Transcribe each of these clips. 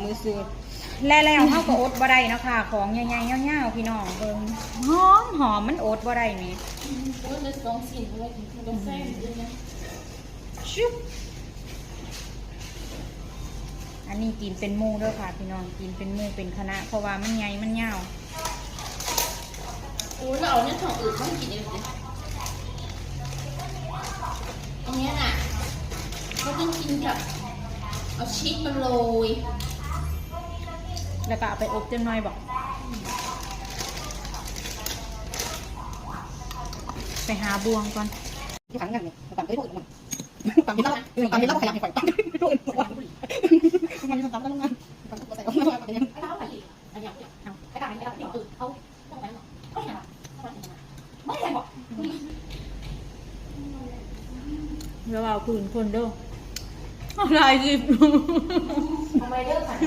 ມືຊື່ ແລະແລ້ວເຮົາກໍອົດບໍ່ໄດ້ເນາະຄ່ະ ຂອງໃຫຍ່ໆຍາວໆ ພີ່ນ້ອງເບິ່ງ ຫອມໆ ມັນອົດບໍ່ໄດ້ແໝ່. ໂອ້ຍ ເລີຍສອງຊິ້ນ ເພາະວ່າກິນກັບກາແຟມື້ອື່ນນະ. ຊຶບ ອັນນີ້ກິນເປັນໝູ່ເດີຄ່ະພີ່ນ້ອງ ກິນເປັນໝູ່ເປັນຄະນະ ເພາະວ່າມັນໃຫຍ່ມັນຍາວ. ໂອ້ຍ ລາວເອົາແນວທ້ອງອືດມາໃຫ້ກິນເອງເດ. ອັນເນີ້ຍນະ ເຮົາຕ້ອງກິນກັບ ເອົາຊີສມາໂລຍ ແລ້ວກໍເອົາໄປອົບຈັກໜ່ອຍບໍ? ໄປຫາບ່ວງກ່ອນ. ຢູ່ຂ້າງນັ້ນນີ້ ຕຳໄປໂທດມັນ ຕຳເຫັນລາວ ຕຳເຫັນລາວບໍ່ຂະຫຍັບໃຫ້ຂ້ອຍ ຕຳໂທດມັນ ມັນມີຕຳກັບໂຮງງານ ຕຳໃສ່ອອກມາວ່າເປັນຫຍັງ. ຢ່າເວົ້າພື້ນຄົນເດີ ເອົາຫຼາຍສິບ ເອົາໃໝ່ເດີ ເອົາໃໝ່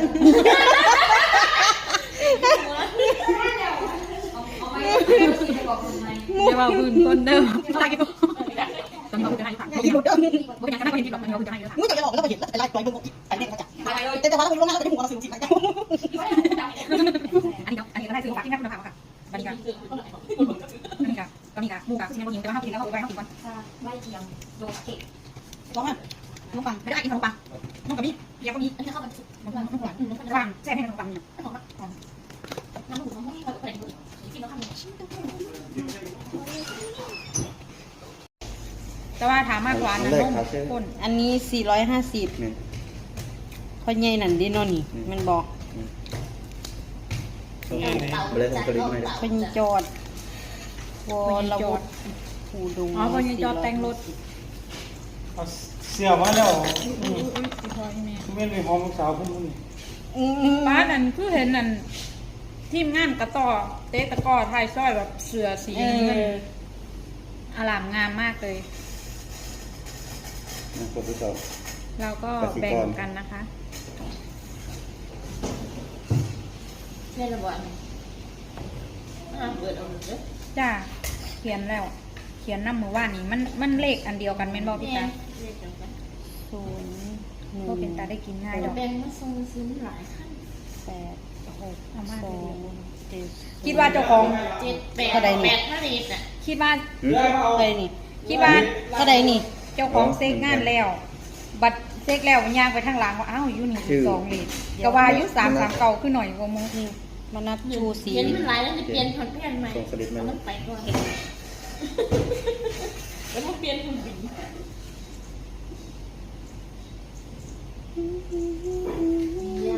ເດີ ຊິໄດ້ບອກພື້ນໃໝ່ ຢ່າເວົ້າພື້ນຄົນເດີ. ອັນນີ້ເນາະ ອັນນີ້ກໍໄດ້ຊື້ຝາກທີມງານຄຸນນະພາບເນາະຄ່ະ. ບັດນີ້ກໍ ອັນນີ້ກໍ ກໍມີກະໝູ່ກະຊິແມ່ນບໍ່ຫິວ ແຕ່ວ່າເຮົາກິນແລ້ວເຮົາໄວ້ເຮົາກິນກ່ອນ. ໄວ້ທຽງໂດເຄກ ລອງມາ ຂະໜົມປັງ ໄດ້ກິນຂະໜົມປັງ ນົມກໍມີ ເພຍກໍມີ ອັນນີ້ເຂົ້າກັນ ແຊບແຮງຂະໜົມປັງນີ້ ຫອມ ແຕ່ວ່າຖ້າມາກກວ່ານັ້ນ ອັນແລກ ນົມ ຂາເຊີ ຂ້ນ ອັນນີ້ສີ່ຮ້ອຍຫ້າສິບ ແມ່ນ ພໍ່ໃຫຍ່ນັ້ນເດ້ເນາະນີ້ ອືມ ແມ່ນບໍ່? ອືມ ພໍ່ໃຫຍ່ຈອດ ວໍລະວຸດ ພູດົງ ອໍ ພໍ່ໃຫຍ່ຈອດແຕ່ງລົດ ເອົາເສື້ອມາແລ້ວ ອືມ ອືມ ອືມ ອີ່ພໍ່ອີ່ແມ່ ແມ່ນໄປຫອມລູກສາວເພິ່ນມື້ນີ້. ອືມ ປ້າ ນັ້ນຄືເຫັນນັ້ນ ທີມງານກະຕໍ່ເຕະຕະກໍ້ທ້າຍຊອຍ ແບບເສື້ອສີ ເອີ ເງິນ ອາລາມງາມມາກເລີຍ. ອ່ະ ຄົນທີ່ສອງ ເຮົາກໍແບ່ງກັນນະຄະ. ແມ່ນແລ້ວບໍ່ອັນນີ້? ອ່າ ເປີດເອົາເດີ. ຈ້າ ຂຽນແລ້ວ ຂຽນນຳມື້ວານນີ້ ມັນ ມັນເລກອັນດຽວກັນແມ່ນບໍ່ພີ່ຕາ? ແມ່ນ ເລກດຽວກັນ. ສູນໜຶ່ງ ບໍ່ເປັນຕາໄດ້ກິນງ່າຍດອກ ແບ່ງມາສົ່ງຊື້ຫຼາຍຄັນ ແປດ ຫົກ ເອົາມາທີດຽວ ສອງ ເຈັດ ຄິດວ່າເຈົ້າຂອງ ເຈັດ ແປດ ເທົ່າໃດນີ້? ແປດທະເລດນະ ຄິດວ່າ ຫືມ ເທົ່າໃດນີ້? ຄິດວ່າ ເທົ່າໃດນີ້? ເຈົ້າຂອງເຊັກງານແລ້ວ ບັດເຊັກແລ້ວຍ່າງໄປທາງຫຼັງວ່າ ອ້າວ ຢູ່ນີ້ອີກສອງເລດ ກໍວ່າຢູ່ ສາມສາມເກົ້າ ຄືໜ້ອຍກວ່າໝູ່. ອືມ ມານັບຊູຊີ ເຫັນມັນຫຼາຍແລ້ວຈະປ່ຽນຜ່ອນແຜ່ນໃໝ່ ເອົາມັນໄປກ່ອນ ແລ້ວມາປ່ຽນຜູ້ຍິງ.